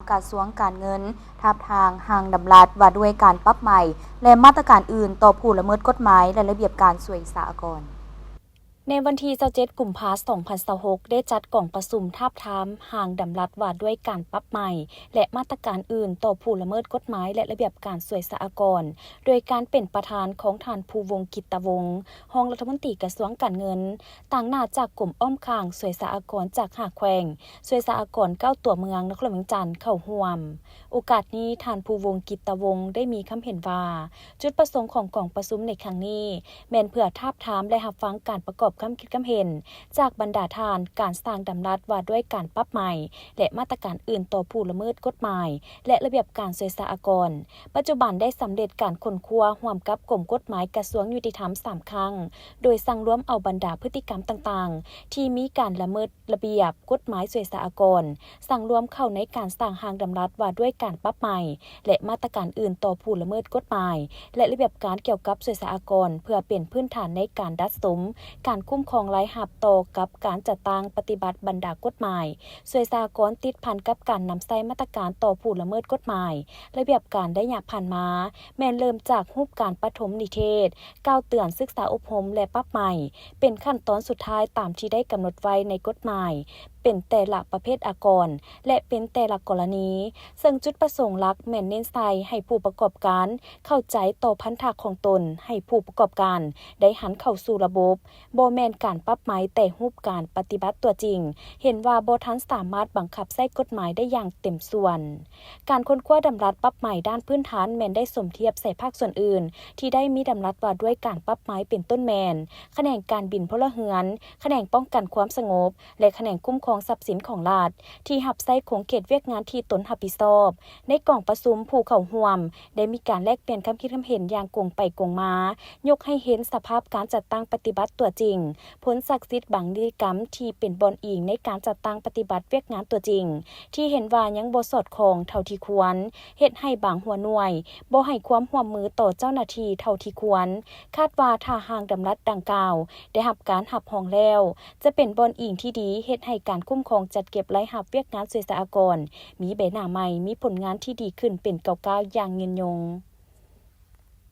ກະຊວງການເງິນ ທາບທາງຮ່າງດຳລັດວ່າດ້ວຍການປັບໃໝ ແລະ ມາດຕະການອື່ນຕໍ່ຜູ້ລະເມີດກົດໝາຍ ແລະ ລະບຽບການສ່ວຍສາອາກອນ. ໃນວັນທີຊາວເຈັດ ກຸມພາ ສອງພັນຊາວຫົກ ໄດ້ຈັດກອງປະຊຸມທາບທາມຮ່າງດຳລັດວ່າດ້ວຍການປັບໃໝ ແລະ ມາດຕະການອື່ນຕໍ່ຜູ້ລະເມີດກົດໝາຍ ແລະ ລະບຽບການສ່ວຍສາອາກອນ ໂດຍການເປັນປະທານຂອງທ່ານ ພູວົງ ກິດຕະວົງ ຮອງລັດຖະມົນຕີກະຊວງການເງິນ, ຕາງໜ້າຈາກກົມອ້ອມຂ້າງສ່ວຍສາອາກອນຈາກຫ້າແຂວງ, ສ່ວຍສາອາກອນເກົ້າຕົວເມືອງນະຄອນຫຼວງວຽງຈັນ ເຂົ້າຮ່ວມ. ໂອກາດນີ້ ທ່ານ ພູວົງ ກິດຕະວົງ ໄດ້ມີຄຳເຫັນວ່າ ຈຸດປະສົງຂອງກອງປະຊຸມໃນຄັ້ງນີ້ ແມ່ນເພື່ອທາບທາມ ແລະ ຮັບຟັງການປະກອບຄຳຄິດຄຳເຫັນ ຈາກບັນດາທ່ານການສ້າງດຳລັດວ່າດ້ວຍການປັບໃໝ ແລະ ມາດຕະການອື່ນຕໍ່ຜູ້ລະເມີດກົດໝາຍ ແລະ ລະບຽບການສ່ວຍສາອາກອນ. ປັດຈຸບັນໄດ້ສຳເລັດການຄົ້ນຄວ້າຮ່ວມກັບກົມກົດໝາຍກະຊວງຍຸຕິທຳສາມຄັ້ງ, ໂດຍສັງລວມເອົາບັນດາພຶດຕິກຳຕ່າງໆ ທີ່ມີການລະເມີດລະບຽບກົດໝາຍສ່ວຍສາອາກອນ, ສັງລວມເຂົ້າໃນການສ້າງຮ່າງດຳລັດວ່າດ້ວຍການປັບໃໝ ແລະ ມາດຕະການອື່ນຕໍ່ຜູ້ລະເມີດກົດໝາຍ ແລະ ລະບຽບການກ່ຽວກັບສ່ວຍສາອາກອນ ເພື່ອເປັນພື້ນຖານໃນການດັດສົມການຄຸ້ມຄອງລາຍຮັບຕໍ່ກັບການຈັດຕັ້ງປະຕິບັດບັນດາກົດໝາຍ ສ່ວຍສາອາກອນ ຕິດພັນກັບການນຳໃຊ້ມາດຕະການຕໍ່ຜູ້ລະເມີດກົດໝາຍ. ລະບຽບການໄລຍະຜ່ານມາ ແມ່ນເລີ່ມຈາກຮູບການປະຖົມນິເທດ, ກ່າວເຕືອນ, ສຶກສາອົບຮົມ ແລະ ປັບໃໝ ເປັນຂັ້ນຕອນສຸດທ້າຍຕາມທີ່ໄດ້ກຳນົດໄວ້ໃນກົດໝາຍ ເປັນແຕ່ລະປະເພດອາກອນ ແລະ ເປັນແຕ່ລະກໍລະນີ, ເຊິ່ງຈຸດປະສົງຫຼັກແມ່ນເນັ້ນໃສ່ໃຫ້ຜູ້ປະກອບການເຂົ້າໃຈຕໍ່ພັນທະຂອງຕົນ, ໃຫ້ຜູ້ປະກອບການໄດ້ຫັນເຂົ້າສູ່ລະບົບ, ບໍ່ແມ່ນການປັບໃໝແຕ່ຮູບການປະຕິບັດຕົວຈິງ ເຫັນວ່າບໍ່ທັນສາມາດບັງຄັບໃຊ້ກົດໝາຍໄດ້ຢ່າງເຕັມສ່ວນ. ການຄົ້ນຄວ້າດຳລັດປັບໃໝດ້ານພື້ນຖານແມ່ນໄດ້ສົມທຽບໃສ່ພາກສ່ວນອື່ນ ທີ່ໄດ້ມີດຳລັດວ່າດ້ວຍການປັບໃໝ ເປັນຕົ້ນແມ່ນ ຂະແໜງການບິນພົນລະເຮືອນ, ຂະແໜງປ້ອງກັນຄວາມສະຫງົບ ແລະ ຂະແໜງຄຸ້ມຄອງຊັບສິນຂອງລັດ ທີ່ຮັບໃຊ້ຂົງເຂດວຽກງານທີ່ຕົນຮັບຜິດຊອບ. ໃນກອງປະຊຸມ, ຜູ້ເຂົ້າຮ່ວມໄດ້ມີການແລກປ່ຽນຄຳຄິດຄຳເຫັນຢ່າງກົງໄປກົງມາ, ຍົກໃຫ້ເຫັນສະພາບການຈັດຕັ້ງປະຕິບັດຕົວຈິງ, ຜົນສັກສິດບາງນິຕິກຳທີ່ເປັນບ່ອນອີງໃນການຈັດຕັ້ງປະຕິບັດວຽກງານຕົວຈິງ ທີ່ເຫັນວ່າຍັງບໍ່ສອດຄ່ອງເທົ່າທີ່ຄວນ, ເຮັດໃຫ້ບາງຫົວໜ່ວຍບໍ່ໃຫ້ຄວາມຮ່ວມມືຕໍ່ເຈົ້າໜ້າທີ່ເທົ່າທີ່ຄວນ. ຄາດວ່າຖ້າຮ່າງດຳລັດດັ່ງກ່າວໄດ້ຮັບການຮັບຮອງແລ້ວ, ຈະເປັນບ່ອນອີງທີ່ດີເຮັດໃຫ້ການຄຸ້ມຄອງຈັດເກັບລາຍຮັບວຽກງານສ່ວຍສາອາກອນ ມີໃບໜ້າໃໝ່, ມີຜົນງານທີ່ດີຂຶ້ນເປັນກ້າວໆຢ່າງຍືນຍົງ.